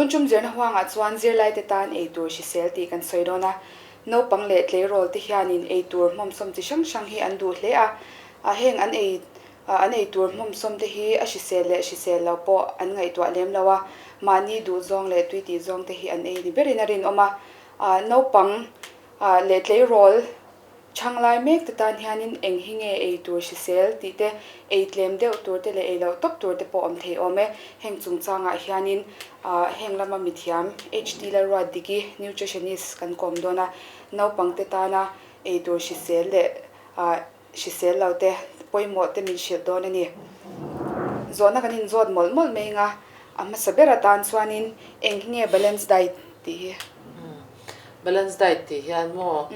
Tun tum zirna huangah chuan zirlaite tan ei tur hrisel tih kan sawi dawn a. Naupang leh tleirawl te hianin ei tur hmawmsawm chi hrang hrang hi an duh hle a. Heng an ei an ei tur hmawmsawm te hi a hrisel leh hrisel lo pawh an ngaihtuah lem lo a. Mahni duh zawng leh tui tih zawng te hi an ei ni berin a rinawm a. Naupang leh tleirawl Chhang lai mek te tan hianin eng hi nge ei tur hrisel tih te, ei tlem deuh tur te leh ei loh tawp tur te pawh awm thei awm e. Heng chungchangah hianin heng lama mithiam HT Lalruatdiki, Nutritionist, kan kawm dawn a, naupang te tana ei tur hrisel leh hrisel lo te pawimawh te min hrilh dawn a ni. Zawhna kan inzawt mawlh mawlh mai anga a hmasa ber atan chuanin eng hi nge balance diet tih hi? Balance diet tih hian maw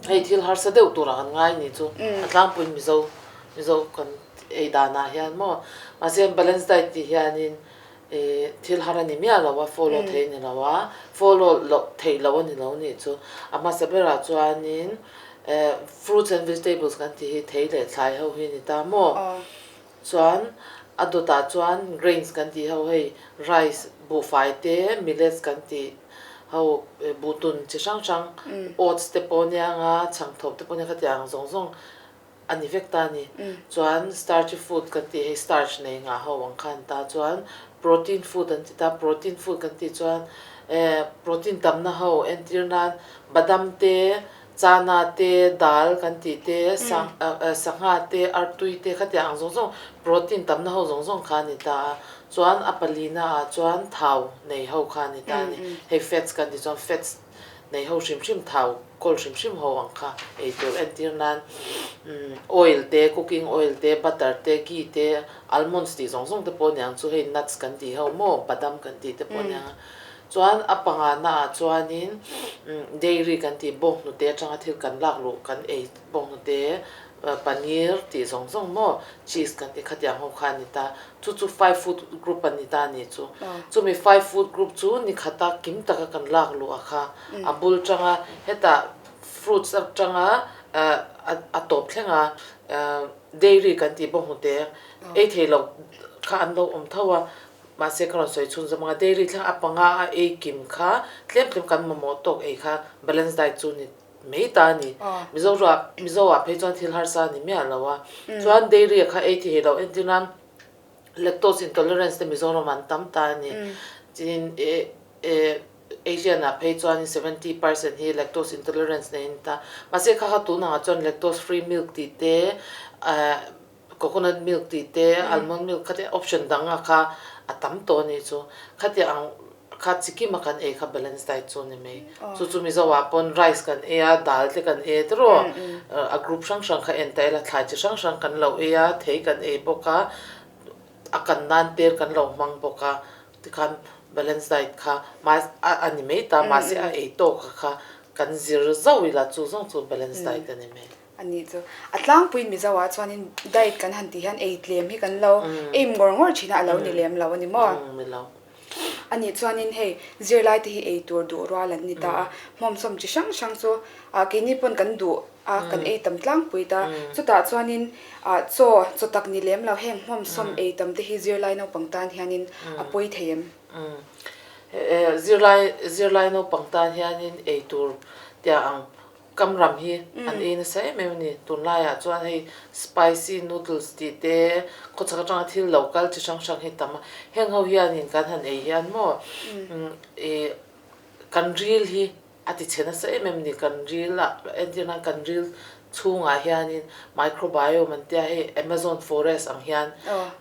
hei thil harsa deuh turah kan ngai ni chu a tlangpuiin Mizo Mizo kan ei danah hian maw mahse balance diet tih hianin ih thil har a ni miah lo a follow thei a ni lo a follow loh theih loh a ni lo nih chu a hmasa berah chuanin eh fruits and vegetables kan tih hi thei leh thlai ho hi a ni ta maw. Chuan a dawtah chuan grains kan tih ho hei rice, buhfai te, millets kan tih ho buhtun chi hrang hrang, oats te pawh nia anga chhangthawp te pawh nia khatiang ang zawng zawng a ni vek ta a ni. Chuan starchy food kan tih hei starch nei ngah ho ang khan ta chuan protein food an ti ta, protein food kan tih chuan protein tamna ho entir nan badam te, Chana te, dal kan tih te, sangha te, artui te khatiang ang zawng zawng protein tamna ho zawng zawng kha a ni ta a. Chuan a palina ah chuan thau nei ho kha a ni ta a ni. Hei fats kan tih chuan fats nei ho hrim hrim thau kawl hrim hrim ho ang kha ei tur entir nan oil te, cooking oil te, butter te, ghee te, almonds tih zawng zawng te pawh a ni ang chu hei nuts kan tih ho maw badam kan tih te pawh a ni ang a. Chuan a pangana ah chuanin dairy kan tih bawnghnute atanga thil kan lak luh kan ei bawnghnute paneer tih zawng zawng maw cheese kan tih khatiang ho kha a ni ta. Chu chu five food group a ni ta a ni chu. Chumi five food group chu ni khata kim taka kan lak luh a kha a bul tanga hetah fruits atanga a tawp thleng a dairy kan tih bawnghnute ei thei loh kha an lo awm tho a. Mahse ka rawn sawi chhun zawm anga dairy thleng a panga a ei kim kha tlem tlem kan mamawh tawk ei kha balance diet chu ni mai ta a ni. Mizo ruah Mizo ah phei chuan thil harsa a ni miah lo a. Chuan dairy ah kha ei thei loh entir nan lactose intolerance te Mizoram ah an tam ta a ni. Tin eh eh Asian ah phei chuan 70% hi lactose intolerance nei an ni ta. Mahse kha kha tunah chuan lactose free milk tih te eh Coconut milk tih te, almond milk kha te option dang a kha a tam tawh a nih chu. Khatiang ang kha chikim a kan ei kha balance diet chu a ni mai. Chu chu Mizo ah pawn rice kan ei a, dal te kan ei a tiraw? A group hrang hrang kha en ta ila thlai chi hrang hrang kan lo ei a, thei kan ei bawk a, a kan nan tel kan lo hmang bawk a, tikhan balance diet kha a ni mai ta mahse a ei tawk a kha kan zir zauh ila chu zawng chu balance diet a ni mai. A nih chu. A tlangpuiin Mizo ah chuanin diet kan han tih hian ei tlem hi kan lo aim ngawr ngawr thin a, a lo ni lem lo a ni maw? Ni lo. A nih chuanin hei zirlai te hi ei tur duh rual an ni ta a, hmawmsawm chi hrang hrang chu keini pawn kan duh a, kan ei tam tlangpui ta. Chutah chuanin chaw, chaw tak ni lem lo heng hmawmsawm ei tam te hi zirlai naupang tan hianin a pawi thei em? Zirlai, zirlai naupang tan hianin ei tur tia ang Kam ram hi an ei nasa em em a ni. Tunlaiah chuan hei spicy noodles tih te, khawchhak atanga thil lo kal chi hrang hrang hi tam a. Heng ho hianin kan han ei hian maw ih kan ril hi a ti chhe nasa em em a ni. Kan ril ah entir nan kan ril chhungah hianin microbiome an tia hei Amazon forest ang hian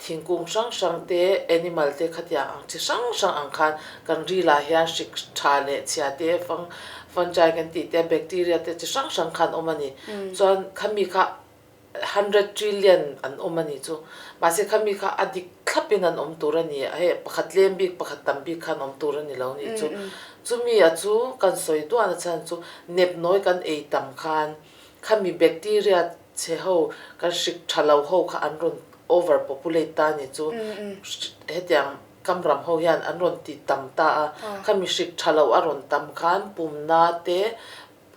thingkung hrang hrang te animal te khatiang ang chi hrang hrang ang khan kan rilah hian hrik tha leh chhia te fang fungi kan tih te bacteria te chi hrang hrang khan awm a ni. Chuan khami kha hundred trillion an awm a ni chu. Mahse khami kha a dik thlapin an awm tur a ni. Hei pakhat tlem bik pakhat tam bik khan awm tur a ni lo ni chu. Chumi a chu kan sawi duan a chhan chu nepnawi kan ei tam khan khami bacteria chhe ho kan hrik tha lo ho kha an rawn over populate ta a ni chu. Hetiang Kam ram ho hian an rawn ti tam ta a, kha mihrik tha lo a rawn tam khan pumna te,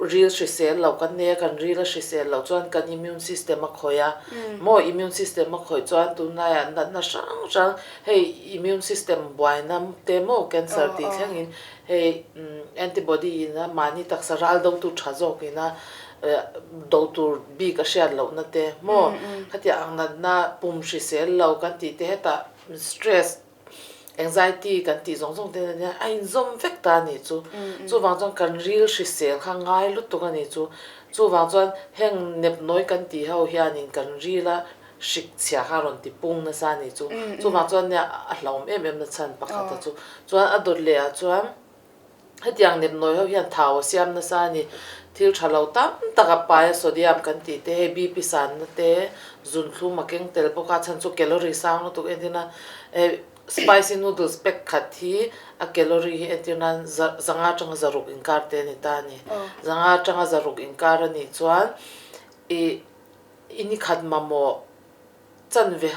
Ril hrisel lo kan nei a, kan ril a hrisel loh chuan kan immune system a khawih a, maw immune system a khawih chuan tunlaiah natna hrang hrang hei immune system buaina te maw cancer tih thlengin hei antibody in a mahni taksa ral do tur tha zawkin a do tur bik a hriat lohna te maw khatiang ang natna pum hrisel lo kan tih te hetah stress Anxiety kan tih zawng zawng te ania a inzawm vek ta a nih chu. Chuvang chuan kan ril hrisel kha ngai lutuk a nih chu. Chuvang chuan heng nepnawi kan tih ho hianin kan rila hrik chhia kha a rawn ti pung nasa a nih chu. Chuvang chuan nia a hlauhawm em em na chhan pakhat a chu. Chuan a dawt leh ah chuan Hetiang nepnawi ho hian thau a siam nasa a ni. Thil tha lo tam tak a pai a, sodium kan tih te, hei BP sanna te, zunthlum a keng tel bawk a, chhan chu calorie sang lutuk entir nan eh spicy noodles pack khat hi a calorie hi entir nan zanga atanga zaruk inkar te a ni ta a ni. Zanga atanga zaruk inkar a nih chuan ih i ni khat mamawh Chanve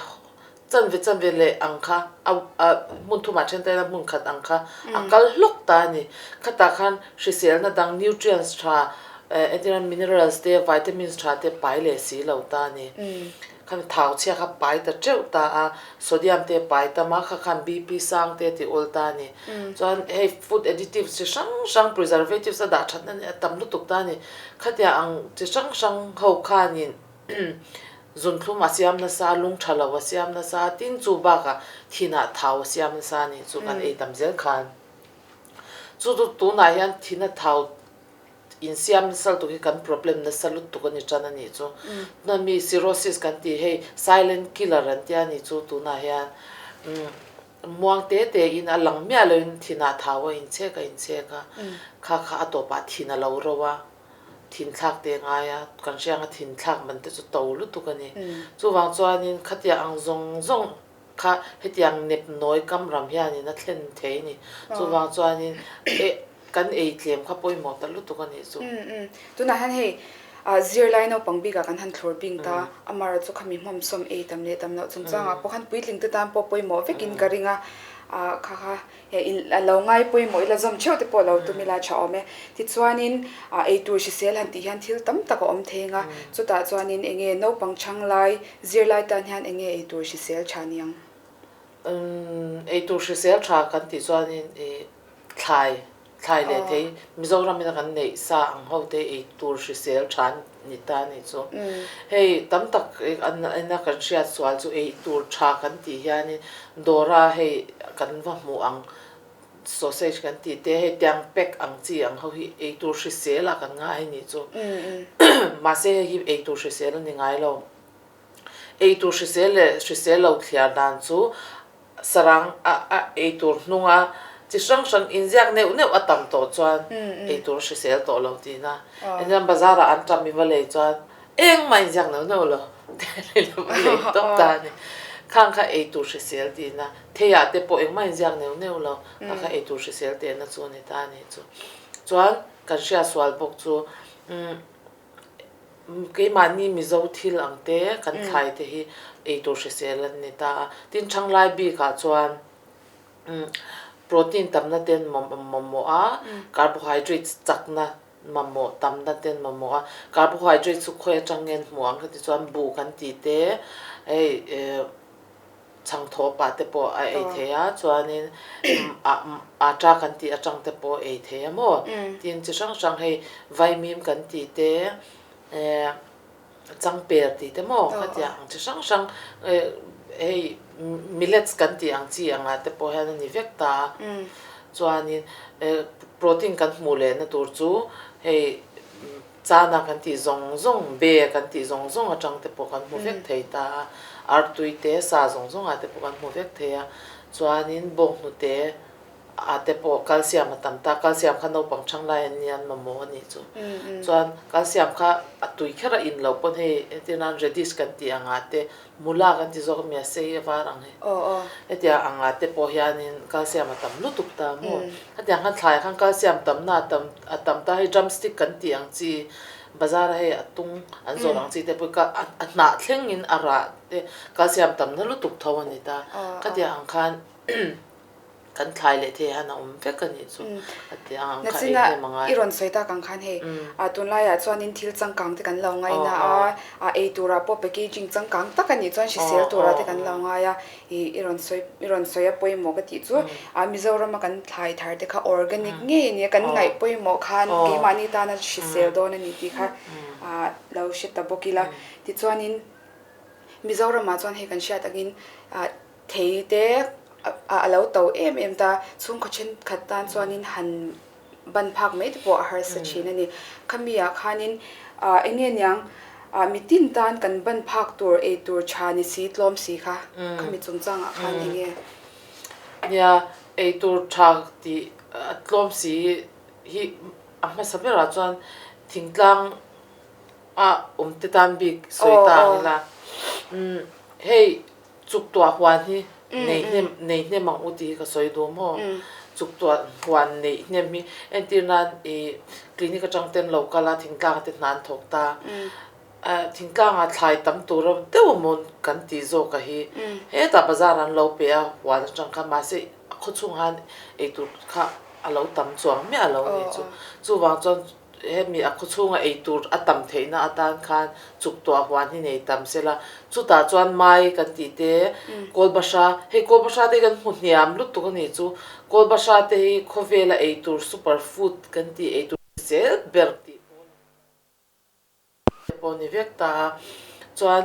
chanve chanve leh ang kha a a hmun thumah then taina hmun khat ang kha a kal hlawk ta a ni. Khatah khan hriselna dang nutrients tha eh entirna minerals te vitamins tha te pai leh si lo ta a ni. Khan thau chhia kha pai ta teuh ta a, sodium te pai tam a, kha khan BP sang te a ti awl ta a ni. Chuan hei food additives chi hrang hrang preservatives a dah thatna a tam lutuk ta a ni. Khatia ang chi hrang hrang ho khanin Zunthlum a siam nasa, lung tha lo a siam nasa, tin chu bakah thinah thau a siam nasa a nih chu kan ei tam zel khan. Chu chu tunah hian thina thau insiam nasa lutuk hi kan problem nasa lutuk a ni tan a nih chu. Tuna mi cirrhosis kan tih hei silent killer an tia a nih chu tunah hian muang te te in a lang miah loin thinah thau a inchhek a inchhek a, kha kha a tawpah thin a lo ro a. Thinthlak te ngai a, kan hria anga thinthlak man te chu to lutuk a ni. Chuvang chuanin khatiang ang zawng zawng kha hetiang nep nawi kam ram hianin a thlen thei a ni. Chuvang chuanin eh kan ei tlem kha pawimawh ta lutuk a nih chu. Tunah hian hei zirlai naupang bikah kan han thlawr bing ta, amaherawh chu khami hmawmsawm ei tam leh tam loh chungchangah pawh khan puitling te tan pawh pawimawh vekin ka ring a, kha kha He in a lo ngai pawimawh ila zawm theuh te pawh lo tum ila tha awm e. Tichuanin eitur hrisel han tih hian thil tam tak a awm thei ang a, chutah chuanin eng nge naupang chhang lai, zirlai tan hian eng nge eitur hrisel tha ni ang? Umm eitur hrisel tha kan tih chuanin ih thlai, thlai leh thei Mizoram ina kan neih sa ang ho te eitur hrisel tha ni ta a nih chu. Hei tam tak ina kan hriat sual chu eitur tha kan tih hianin Dawra hei kan va hmuh ang sausage kan tih te hei tiang pack ang chi ang ho hi eitur hrisel a kan ngai a nih chu. Mahse hei hi eitur hrisel a ni ngai lo. Eitur hrisel leh hrisel lo thliar dan chu sarang a a eitur hnunga chi hrang hrang inziak neuh neuh a tam tawh chuan eitur hrisel tawh lo tihna. Engtiang bazar ah an tam i va lei chuan Engmah inziak neuh neuh lo lei tawp ta a ni. Khang kha eitur hrisel tihna, theiah te pawh engmah inziak neuh neuh lo, kha kha eitur hrisel tehna chu a ni ta a ni chu. Chuan kan hriat sual bawk chu keimahni Mizo thil ang te kan thlai te hi eitur hrisel an ni ta a. Tin thanglai bikah chuan protein tamna te an mamawh a, carbohydrates chakna Mamawh tamna te an mamawh a, carbohydrate chu khawi atang nge an hmuh ang heti chuan buh kan tih te hei chhangthawh pah te pawh a ei thei a chuanin atta kan tih atang te pawh ei thei a maw tin chi hrang hrang hei vaimim kan tih te Changper tih te maw khatiang ang chi hrang hrang hei millets kan tih ang chi angah te pawh hian a ni vek ta a. Chuanin protein kan hmuh lehna tur chu hei chana kan tih zawng zawng, be kan tih zawng zawng atang te pawh kan hmu vek thei ta a. Artui te, sa zawng zawngah te pawh kan hmu vek thei a. Chuanin bawnghnute A te pawh calcium a tam ta, calcium kha naupang chhang lai an nia an mamawh a nih chu. Chuan calcium kha a tui kher a in loh pawn hei entir nan radish kan tih angah te, mula kan ti zawk a mi a sei a var ang hi. Hetiang angah te pawh hianin calcium a tam lutuk ta maw. Hetiang khan thlaiah khan calcium tamna a tam a tam ta, hei drumstick kan tih ang chi bazar a hei a tung an zawrh ang chi te pawh hi a hnah thlengin a rah te calcium tamna lutuk tho a ni ta. Khatiang ang khan. Kan thlai leh thei hian a awm vek a nih chu a ti ang kha Nachina ei hnem a ngai. I rawn sawi tak ang khan hei tunlaiah chuanin thil changkang te kan lo ngaina a, a ei turah pawh packaging changkang tak a nih chuan hrisel turah te kan lo ngai a, i i rawn sawi i rawn sawi a pawimawh ka tih chu a Mizorama kan thlai thar te kha organic ngei a nia kan ngaih pawimawh khan keimahni tana hrisel dawn a ni tih kha lo hre ta bawk ila. Tichuanin Mizoramah chuan hei kan hriat angin Thei te a lo to em em ta, chhungkaw thenkhat tan chuanin han ban phak mai te pawh a harsa thin a ni. Khami ah khanin eng nge niang mitin tan kan ban phak tur ei tur tha ni si tlawm si kha khami chungchang ah khan eng nge? Nia, ei tur tha tih tlawm si hi a hmasa berah chuan thingtlang a awm te tan bik sawi ta ang ila. Hei Chuk tuah huan hi nei hnem nei hnem ang u tih hi ka sawi duh maw? Chuk tuah huan neih hnem hi entir nan ih clinic atang ten lo kal a thingtlang te hna an thawk ta. Thingtlangah thlai tam tur a deuh amaw kan tih zawk a hi hetah bazar an lo pe a huan atang khan mahse a khawchhung han eitur kha a lo tam chuang miah lo a nih chu. Chuvang chuan Hemi a khawchhunga ei tur a tam theihna atan khan chuktuah huan hi nei tam se la, chutah chuan mai kan tih te, kawlbahra, hei kawlbahra te hi kan hmu hniam lutuk a nih chu, kawlbahra te hi khawvela ei tur super food kan tih ei tur zel ber tih pawl te pawh ni vek ta a, chuan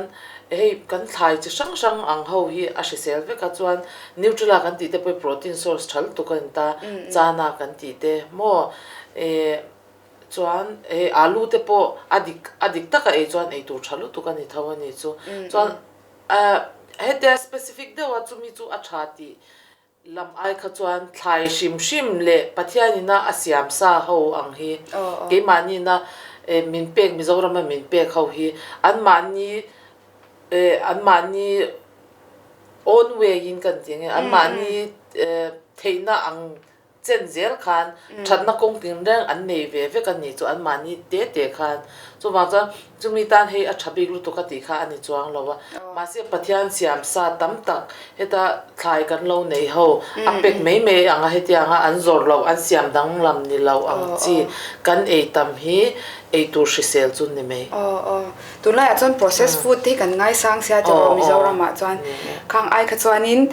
hei kan thlai chi hrang hrang ang ho hi a hrisel vek a, chuan Nutrela kan tih te pawh hi protein source tha lutuk a ni ta, chana kan tih te maw eh chuan hei alu te pawh a dik a dik taka ei chuan ei tur tha lutuk a ni tho a ni chu, chuan eh hetia specific deuha chumi chu a tha tih Lam ai kha chuan thlai hrim hrim leh Pathianina a siam sa ho ang hi keimahniina min pek Mizorama min pek ho hi anmahni anmahni own way in kan ti ang e anmahni theihna ang chen zel khan thatna kawng tinreng an nei ve vek a ni chu anmahni te te khan chuvang chuan Chumi tan hei a tha bik lutuk a tih kha a ni chuang lo a. Mahse Pathian siam sa tam tak heta thlai kan lo nei ho a pek mai mai ang a hetianga an zawrh loh an siam danglam ni lo ang chi kan ei tam hi ei tur hrisel chu ni mai. Aw aw. Tunlaiah chuan processed food te hi kan ngaisang sia tiraw Mizoramah chuan khang ai kha chuanin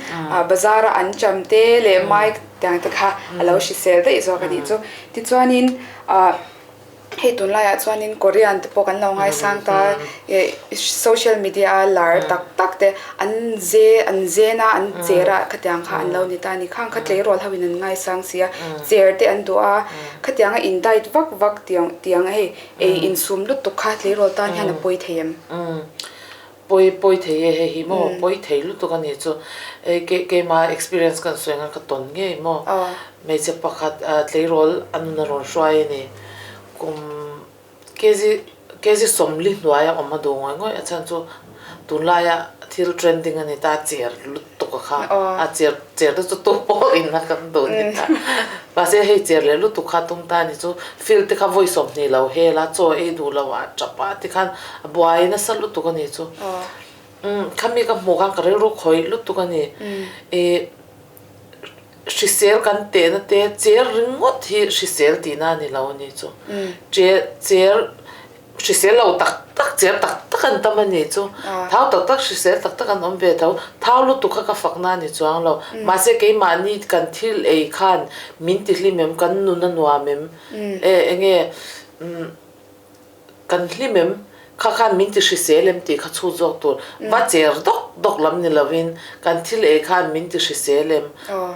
bazar a an cham te leh mai tiang te kha a lo hrisel daih zawk a nih chu. Tichuanin ah. Hei tunlaiah chuanin Korean te pawh kan lo ngaisang ta eh social media a lar tak tak te an ze an zen a an cher a khatiang kha an lo ni ta a ni. Khang kha tleirawl ho in an ngaisang si a cher te an duh a khatiang a in diet vak vak tiang tiang a hei ei insum lutuk kha tleirawl tan hian a pawi thei em? Pawi pawi thei e hei hi maw pawi thei lutuk a nih chu hei ke keima experience kan sawi anga ka tawn ngei maw hmeichhe pakhat tleirawl a nun a rawn hruai a ni kum kg kg sawmli hnuaia awm a duh ngawih ngawih a chhan chu tunlaia thil trending a ni ta cher lutuk a kha a cher cher te chu tu pawh in a kan duh ni ta mahse hei cher leh lutuk kha tum ta a ni chu field te kha vawi 20 lo hel a chaw ei duh lo ah tap a tikhan a buai nasa lutuk a ni chu umm khami ka hmuh khan ka rilru khawih lutuk a ni ih hrisel kan tehna te cher ringawt hi hrisel tihna a ni lo a ni chu che cher Hrisel lo tak tak, cher tak tak an tam a ni chu. Thau tak tak, hrisel tak tak an awm ve tho. Thau lutuk kha ka fakna a ni chuang lo. Mahse keimahni kan thil ei khan min ti hlim em, kan nun a nuam em, e enge kan hlim em, kha khan min ti hrisel em tih kha chhut zawk tur. Va cher dawk dawk lam ni lovin kan thil ei khan min ti hrisel em,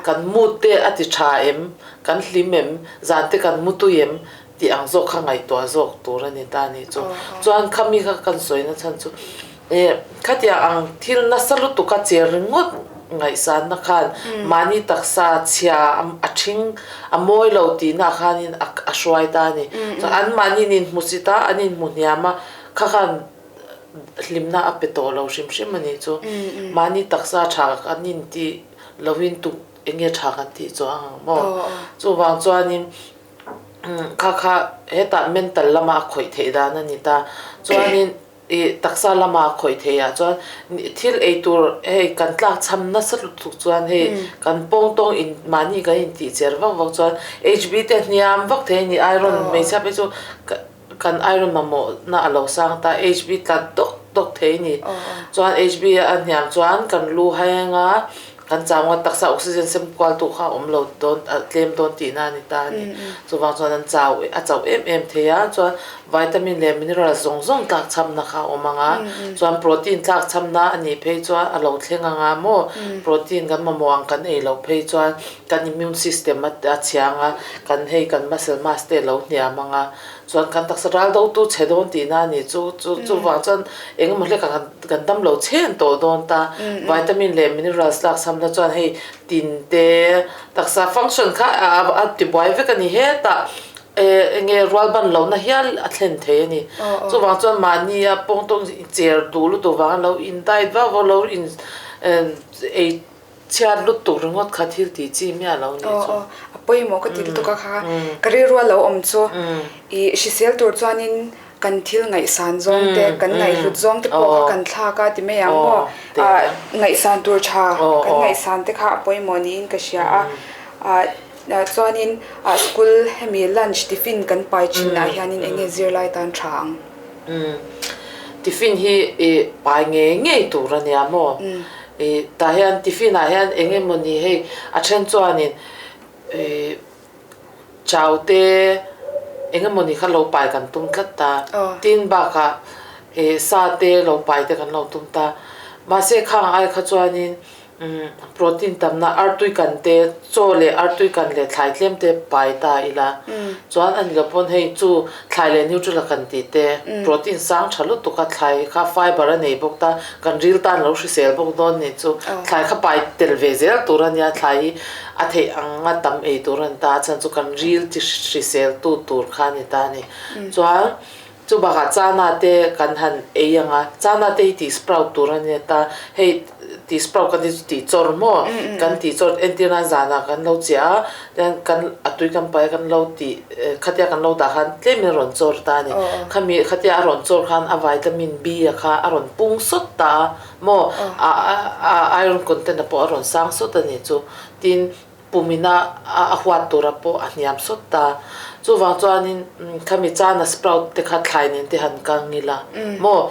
kan mood te a ti tha em, kan hlim em, zan te kan mutui em Tih ang zawk kha ngaihtuah zawk tur a ni ta a nih chu. Chuan khami kha kan sawi na chhan chu eh khatiang ang thil nasa lutuk a che ringawt ngaihsanna khan mahni taksa chhia a ṭhing a mawi lo tihna ah khanin a hruai ta a ni. Chuan an mahni in inhmusit a, an inhmu hniam a, kha khan hlimna a pe tawh lo hrim hrim a nih chu. Mahni taksa ṭha an intih lohin tuk eng nge ṭha kan tih chuang ang maw? Chuvang chuanin Kha kha hetah mental lama a khawih theih dan a ni ta. Chuanin I taksa lama khawih thei ah chuan thil ei tur hei kan tlak chham nasa lutuk chuan hei kan pawng tawng in mahni kan in tih cher vak vak chuan HB te hniam vak thei a ni iron hmeichhia phei chu kan iron mamawh na a lo sang ta HB tla dawk dawk thei a ni chuan HB a hniam chuan kan lu hai anga Kan chau a, taksa oxygen sem kual tu kha a awm lo dawn, a tlem dawn tihna a ni ta a ni. Chuvang chuan an chau, a chauh em em thei a, chuan vitamin leh minerals zawng zawng tlak chhamna kha a awm ang a, chuan protein tlak chhamna a nih phei chuan a lo thleng ang a maw, protein kan mamawh ang kan ei loh phei chuan kan immune system a chhiang a, kan hei kan muscle mass te a lo hniam ang a, chuan kan taksa ral do tu chhe dawn tihna a ni chu, chu chuvang chuan engemaw hlekah kan kan dam lo chhen tawh dawn ta vitamin leh minerals lak chhamna chuan hei tin te taksa function kha a ti buai vek a ni hetah eng nge rual ban lohna hial a thlen thei a ni chuvang chuan mahni a pawng tawng cher duh lutuk vang a lo in diet vak vak lo in ei Chhiat lutuk ringawt kha thil tih chi miah lo nih chu. Aw aw, a pawimawh ka ti lutuk a kha ka rilru a lo awm chu. I hrisel tur chuanin kan thil ngaihsan zawng te, kan ngaihhlut zawng te pawh kha kan thlak a ti mai ang maw? Ngaihsan tur tha kan ngaihsan te kha a pawimawh niin ka hria a. Chuanin school hemi lunch tiffin kan pai thinah hianin eng nge zirlai tan tha ang? Tiffin hi i pai ngei ngei tur a nia maw? I tah hian tiffin ah hian eng emaw ni hei a then chuanin i chau te eng emaw ni kha lo pai kan tum tlat ta. Tin bakah i sa te lo pai te kan lo tum ta. Mahse khang ai kha chuanin Protein tamna artui kan te, chaw leh artui kan leh thlai tlem te pai ta ila chuan a ni lo pawn hei chu thlai leh neutral a kan tih te protein sang tha lutuk a thlai kha fiber a nei bawk ta kan ril tan lo hrisel bawk dawn nih chu thlai kha pai tel ve zel tur a nia thlai hi a theih anga tam ei tur a ni ta a chhan chu kan ril chi hrisel tu tur kha a ni ta a ni chuan Chu bakah chana te kan han ei ang a, chana te hi tih sprout tur a nia ta, hei tih sprout kan tih chu tih chawr maw, kan tih chawr entir nan zanah kan lo chiah a, tian kan a tui kan pai a kan lo tih khatia kan lo dah khan tlem in a rawn chawr ta a ni, khami khatia a rawn chawr khan a vitamin B a kha a rawn pung sawt ta a maw, a iron content a pawh a rawn sang sawt a ni chu, tin Pumina a huat tura pawh a hniam sawt ta. Chuvang chuanin khami chana sprout te kha thlai nen te han kang ila maw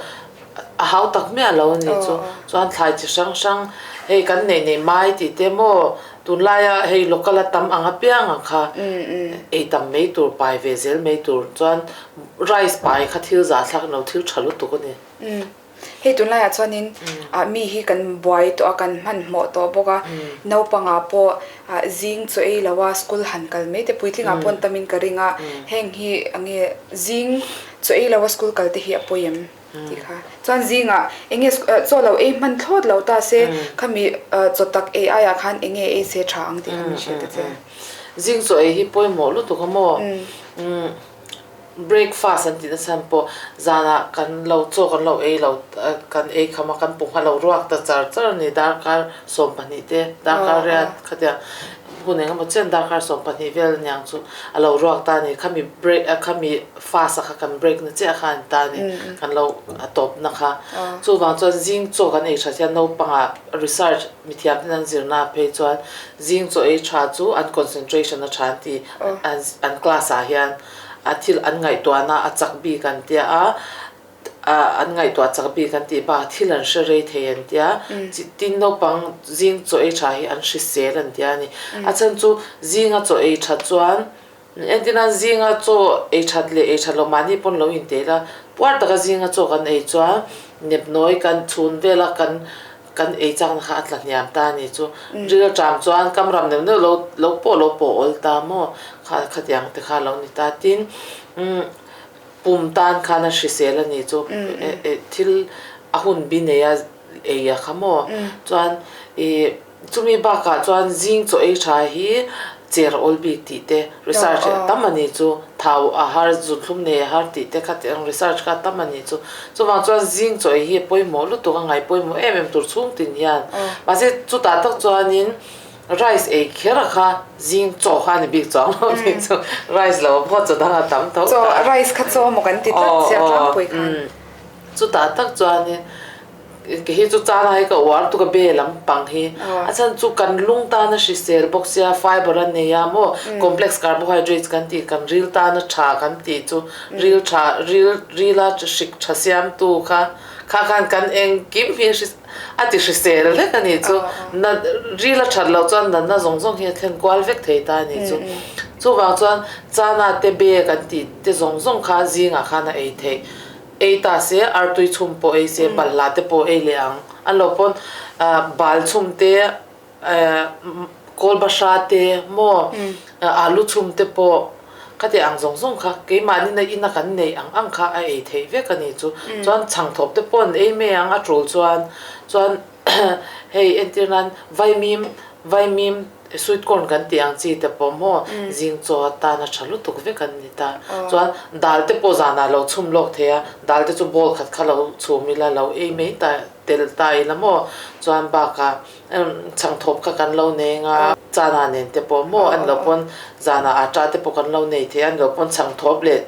a hau tak miah lo a ni chu. Chuan thlai chi hrang hrang hei kan neih neih mai tih te maw tunlaia hei local a tam ang apiang ang kha ei tam mai tur pai ve zel mai tur chuan rice pai kha thil zahthlak lo thil tha lutuk a ni. Hei tunlaiah chuanin mi hi kan buai tawh a, kan hmanhmawh tawh bawk a, naupangah pawh zing chaw ei lo a school han kal mai te puitlingah pawh an tamin ka ring a, heng hi enge zing chaw ei lo a school kal te hi a pawi em tih kha. Chuan zingah enge chaw lo ei hman thlawt lo ta se khami chaw tak ei aiah khan enge ei se tha ang tih kha min hriat ta che. Zing chaw ei hi pawimawh lutuk a maw? Breakfast an tih nasa ang pawh zanah kan lo chaw kan lo ei lo kan ei kham a kan pum kha lo ruak ta char char a ni darkar 12 te darkar riat khatia hun eng emaw chen darkar 12 vel aniang chu a lo ruak ta a ni khami break khami fast a kha kan break na chiah kha a ni ta a ni kan lo a tawp na kha chuvang chuan zing chaw kan ei that hian naupangah research mithiam ten an zirna phei chuan zing chaw ei tha chu an concentration a tha an ti an class ah hian a thil an ngaihtuahna a chak bik an tia a, an ngaihtuah chak bik an tih bakah thil an hre rei thei an tia, tin naupang zing chaw ei tha hi an hrisel an tia a ni. A chhan chu zinga chaw ei that chuan entirnan zinga chaw ei that leh ei that loh mahni pawn lo inteh la, puar taka zinga chaw kan ei chuan nepnawi kan chhun vela kan Kan ei chakna kha a tla hniam ta a ni chu. Ril ṭam chuan kam ram neuh neuh lo lo pawh lo pawh awl ta maw kha khatiang te kha lo ni ta. Tin, pum tan khan a hrisel a ni chu thil a hun bi nei a ei a kha maw. Chuan ih chumi bakah chuan zing chaw ei ṭha hi cher awl bik tih te research a tam a ni chu. Thau a har, zunthlum nei a har tih te kha tih ang research kha a tam a ni chu. Chuvang chuan zing chaw ei hi a pawimawh lutuk a ngaih pawimawh em em tur chhung tin hian. Mahse chutah tak chuanin rice ei kher a kha zing chaw kha a ni bik chuang lo tih chu rice lo pawh chaw dang a tam tho ta. Chaw rice kha chaw maw kan ti tlat sia tlangpui khan. Chutah tak chuanin kei hi chu chana hi ka uar tuk a be lampang hi a chhan chu kan lung tana hrisel bawk sia fiber a nei a maw complex carbohydrates kan tih kan ril tana tha kan tih chu ril tha ril rila hrik tha siamtu kha kha khan kan engkim hi a ti hrisel vek a nih chu na ril a that loh chuan natna zawng zawng hi a thlen kual vek thei ta a nih chu chuvang chuan chana te be kan tih te zawng zawng kha zingah khan a ei theih. Ei ta se, artui chhum pawh ei se, balhla te pawh ei leh ang. An lo pawn bal chhum te, kawlbahra te maw, alu chhum te pawh khati ang zawng zawng kha keimahni na ina kan neih ang ang kha a ei theih vek a ni chu. Chuan chhangthawp te pawh an ei mai ang a tul chuan. Chuan hei entir nan vaimim, vaimim Sweet corn kan tih ang chi te pawh maw zing chaw atan a tha lutuk vek an ni ta. Chuan dal te pawh zanah lo chhum lawk thei a, dal te chu bowl khat kha lo chhum ila lo ei mai ta tel ta ila maw. Chuan bakah chhangthawp kha kan lo nei anga chana nen te pawh maw a ni lo pawn zanah atta te pawh kan lo nei thei a, a ni lo pawn chhangthawp leh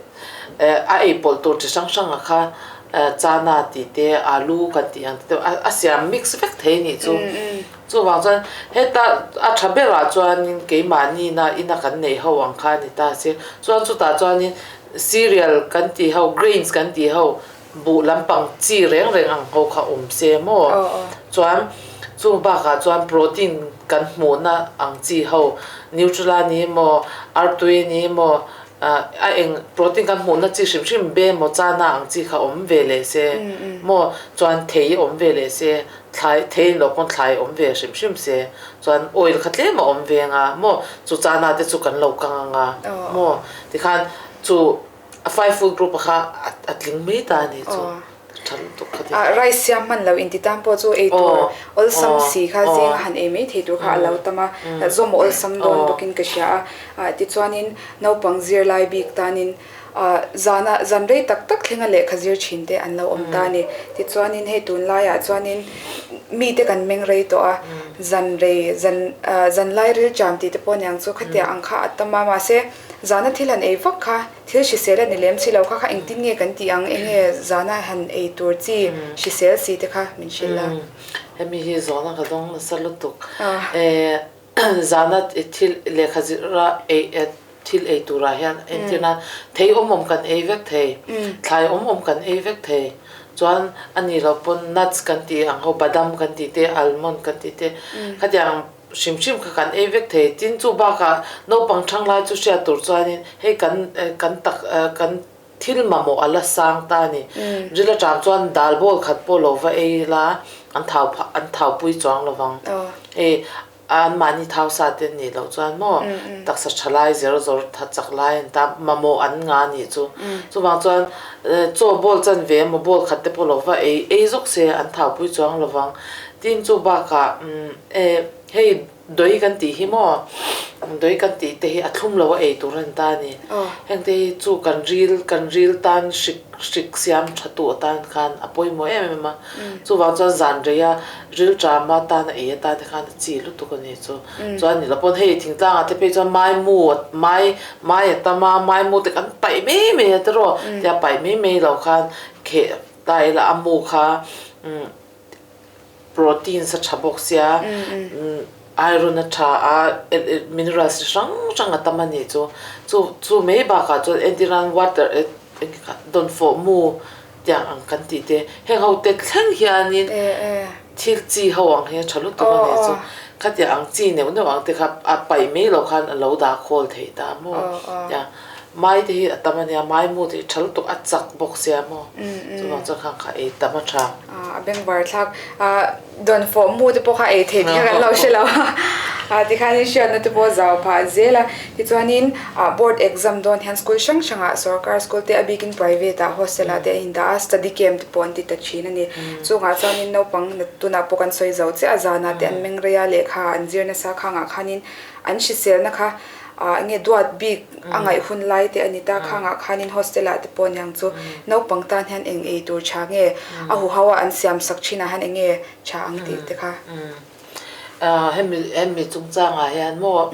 a ei pawlh tur chi hrang hrang a kha chana tih te alu kan tih ang te a siam mix vek thei a nih chu. Chuvang chuan heta a tha berah chuanin keimahni ina kan neih ho ang kha a ni ta se. Chuan chutah chuanin cereal kan tih ho, grains kan tih ho, buh lampang chi reng reng ang ho kha awm se maw? Chuan chung bakah chuan protein kan hmuhna ang chi ho, Nutella ni emaw, artui ni emaw, a eng protein kan hmuhna chi hrim hrim be emaw chana ang chi kha awm ve leh se maw? Chuan thei awm ve leh se. Thlai thei lo pawn thlai awm ve hrim hrim se chuan oil kha tlem a awm ve anga maw chu chana te chu kan lo kang anga maw tikhan chu a five food group a kha a tling mai ta a ni chu tha lutuk kha ti. Rice siam hman lo inti tan pawh chu ei tur awlsam si kha zinga han ei mai thei tur kha a lo tam a, zawm awlsam dawn bawkin ka hria a, tichuanin naupang zirlai bik tanin Zana zan rei tak tak thlenga lehkha zir thin te an lo awm ta a ni. Tichuanin hei tunlaiah chuanin mite kan meng rei tawh a, zan rei zan zanlai rilṭam tih te pawh aniang chu khatiang ang kha a tam a, mahse zana thil han ei vak kha thil hrisel a ni lem si lo kha kha engtin nge kan tih ang, enge zana han ei tur chi hrisel si te kha min hrilh a. Hemi hi zawhna ka dawng nasa lutuk. Zana thil lehkha zira ei thil ei turah hian entirna thei awm awm kan ei vek thei, thlai awm awm kan ei vek thei. Chuan a nih loh pawn nuts kan tih ang ho badam kan tih te, almond kan tih te khatiang hrim hrim kha kan ei vek thei. Tin chu bakah naupang thang lai chu hriat tur chuanin hei kan kan tak kan Thil mamawh a la sang ta a ni. Ril atang chuan dal bowl khat pawh lo va ei la, an thau phah, an thau pui chuang lo vang. Hei anmahni thau sa te an nih loh chuan maw taksa tha lai zer zawr tha chak lai an ta, mamawh an nga a nih chu. Chuvang chuan chaw bowl chan ve emaw bowl khat te pawh lo va ei ei zawk se an thau pui chuang lo vang. Tin chu bakah hei Dawih kan tih hi maw? Dawih kan tih te hi a thlum lo a ei tur a ni ta a ni. Heng te hi chu kan ril kan ril tan hrik hrik siam tha tu atan khan a pawimawh em em a. Chuvang chuan zan rei a ril ṭam atan a ei atan te khan a chi lutuk a ni chu. Chuan ni lo pawn hei thingtlang ah te phei chuan maimu mai mai a tam a maimu te kan paih mai mai a tiraw tia paih mai mai lo khan kheh ta ila a mu kha Proteins a tha bawk sia, iron a tha a, minerals chi hrang hrang a tam a nih chu. Chu chu mai bakah chuan entirnan water dawnfawh mu tiang ang kan tih te, heng ho te thleng hianin thil chi ho ang hi a tha lutuk a nih chu. Khatiang ang chi neuh neuh ang te kha a paih mai loh khan a lo dah khawl theih ta maw tia. Mai te hi a tam a nia, mai mu te hi tha lutuk a chak bawk sia maw, chuvang chuan khang kha ei tam a tha. A bengvar thlak dawnfawh mu te pawh kha ei theih tih kha kan lo hre lo a, tikhanin hriatna te pawh zau phah zel a, tichuanin board exam dawn hian school hrang hrangah sorkar school te a bikin private ah hostel ah te a indah a, study camp te pawh an ti ta thin a ni. Chungah chuanin naupang tunah pawh kan sawi zo chiah a, zanah te an meng rei a, lehkha an zir nasa khangah khanin an hriselna kha ah enge duat bik a ngaih hun lai te a ni ta khangah khanin hostel ah te pawh niang chu naupang tan hian eng ei tur tha nge a huho a an siam sak thin ah hian enge tha ang tih te kha. Ah hemi hemi chungchang ah hian maw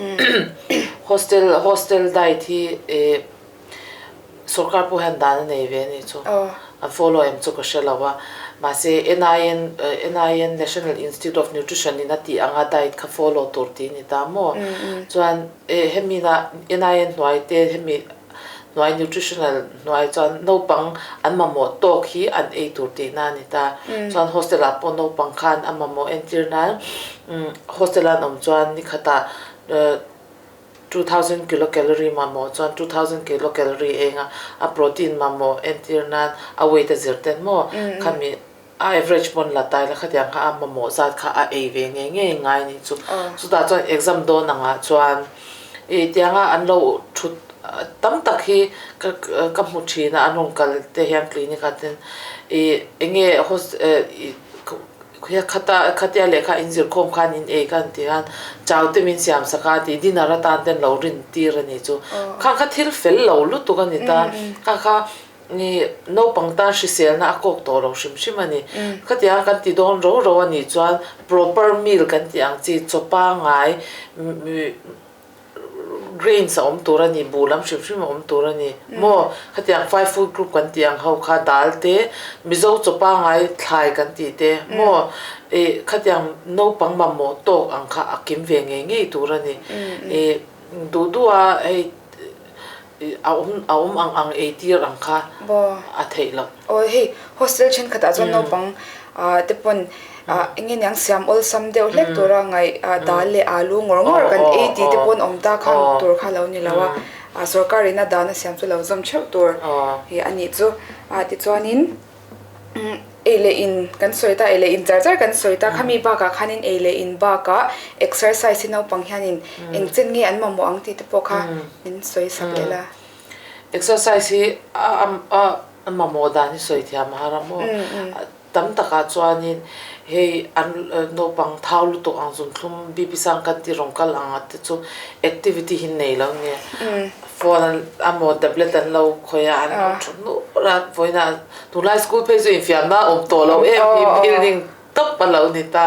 hostel hostel diet hi eh sorkar pawh hian dan a nei ve a nih chu. An follow em chu ka hre lo a, mahse NIN, NIN, National Institute of Nutrition in a tih anga diet kha follow tur tih a ni ta maw? Chuan hemi na NIN hnuai te hemi hnuai nutritional hnuai chuan naupang an mamawh tawk hi an ei tur tihna a ni ta. Chuan hostel ah pawh naupang khan a mamawh entir nan hostel an awm chuan nikhatah 2000 kilocalorie mamawh chuan 2000 kilocalorie eng a, a protein mamawh entir nan a weight a zir ten maw khami a average pawn la tai la khatiang kha a mamawh zat kha a ei ve ngei ngei ngai anih chu. Chutah chuan exam dawn angah chuan ih tianga an lo thut tam tak hi ka ka hmu thin a an rawn kal te hian clinic ah ten ih enge ih Khata khatia lehkha inzirkhawm khan in ei khan ti khan chau te min siam sak a tih dinner atan ten lo rin tir a nih chu. Kha kha thil fel lo lutuk a ni ta. Kha kha ni naupang tan hriselna a kawk tawh lo hrim hrim a ni. Khatia kan ti dawn ro ro a nih chuan proper meal kan tih ang chi chaw pangai Grains a awm tur a ni, buh lam hrim hrim a awm tur a ni. Maw? Khatiang five food group kan tih ang ho kha dal te, Mizo chaw pangai thlai kan tih te, maw? Ih, khatiang naupang mamawh tawk ang kha a kim ve ngei ngei tur a ni. Ih, duh duh a hei a awm a awm ang ang ei tir ang kha a theih loh. Aw hei hostel thenkhatah chuan naupang te pawn eng nge niang siam awlsam deuh hlek tura ngaih dal leh alu ngawr ngawr kan ei tih te pawn awm ta khan tur kha lo ni lo a, sorkar in a dan a siam chu lo zawm theuh tur hi a nih chu. Tichuanin ei leh in kan sawi ta, ei leh in char char kan sawi ta, khami bakah khanin ei leh in bakah exercise hi naupang hianin engchen nge an mamawh ang tih te pawh kha min sawi sak leh la. Exercise hi a mamawh dan hi sawi thiam a har a maw? Tam takah chuanin hei an naupang thau lutuk ang zunthlum BP sang kan ti rawn kal ang a te chu activity hi nei lo nia. Phone an amaw tablet an lo khawih a an lo thut nur a vawiinah tunlai school phei chu infiamna a awm tawh lo em hi building tawp a lo ni ta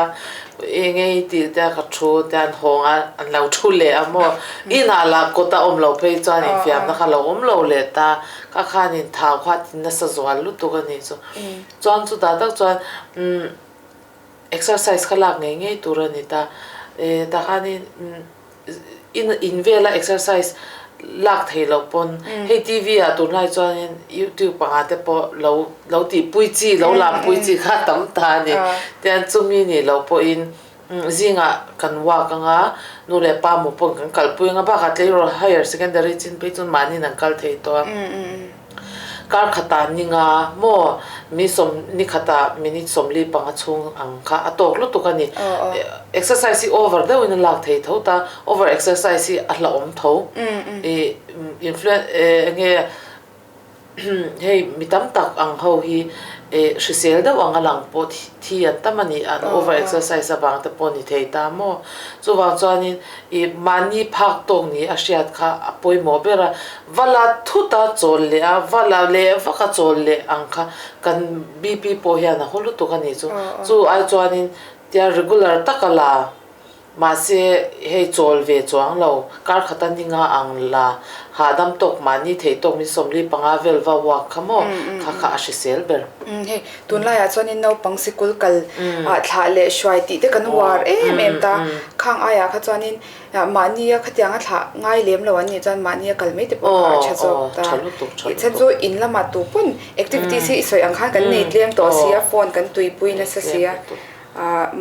eng nge tih te a ka thu te an hawng a an lo thu leh a maw inah lah kawt a awm loh phei chuan infiamna kha lo awm lo leh ta ka khanin thau kha a ti nasa zual lutuk a nih chu chuan chutah tak chuan umm exercise kha lak ngei ngei tur a ni ta eh tah khanin umm In in vela exercise lak thei loh pawn hei TV ah tunlai chuanin YouTube panga te pawh lo lo tihpui chi lo lampui chi kha a tam ta a ni. Tian chumi nih loh pawhin zingah kan walk anga nu leh pa maw pawn kan kalpui anga bakah tleirawl higher secondary chin phei chuan mahniin an kal thei tawh a. Kar khatah ni nga maw mi sawm ni khatah minute 45 chhung ang kha a tawk lutuk a ni. Exercise hi over deuhin a lak thei tho ta, over exercise hi a hlauhawm tho. Ih influen eng nge hei mi tam tak ang ho hi ih hrisel deuh ang a lang pawh thi an tam a ni, an over exercise avang te pawh ni thei ta maw. Chuvang chuanin ih mahni phak tawk ni a hriat kha a pawimawh ber a. Va la thut a chawl leh a, va la leh vak a chawl leh ang kha kan BP pawh hian a haw lutuk a nih chu. Chu ai chuanin tia regular taka la mahse hei chawl ve chuang lo, kar khata ni nga ang la hahdam tawk mahni theih tawk min 45 vel va walk kha maw kha kha a hrisel ber. Hei tunlaiah chuanin naupang sikul kal thlah leh hruai tih te kan uar em em ta, khang aiah kha chuanin Mahnia khatianga thlah ngai lem lo an nih chuan mahnia kal mai te pawh kha a tha zawk ta. Tihchhan chu in lamah tu pawn activities hi i sawi ang khan kan nei tlem tawh si a, phone kan tuipui nasa si a,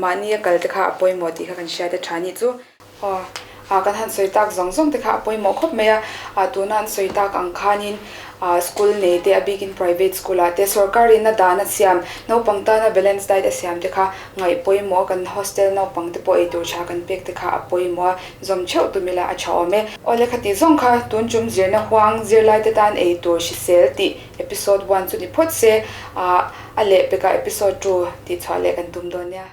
mahnia kal te kha a pawimawh tih kha kan hriat a tha nih chu. Aw, kan han sawi tak zawng zawng te kha a pawimawh khawp mai a, tuna an sawi tak ang khanin school nei te a bikin private school ah te sorkarin a dan a siam naupang tana balance diet a siam te kha Ngaih pawimawh kan hostel naupang te pawh eitur tha kan pek te kha a pawimawh a, zawm theuh tum ila a tha awm e. Awle khati zawng kha tun tum zirna huang zirlai te tan eitur hrisel tih episode one chu ni phawt se, a lehpekah episode two tih chhuah leh kan tum dawn nia.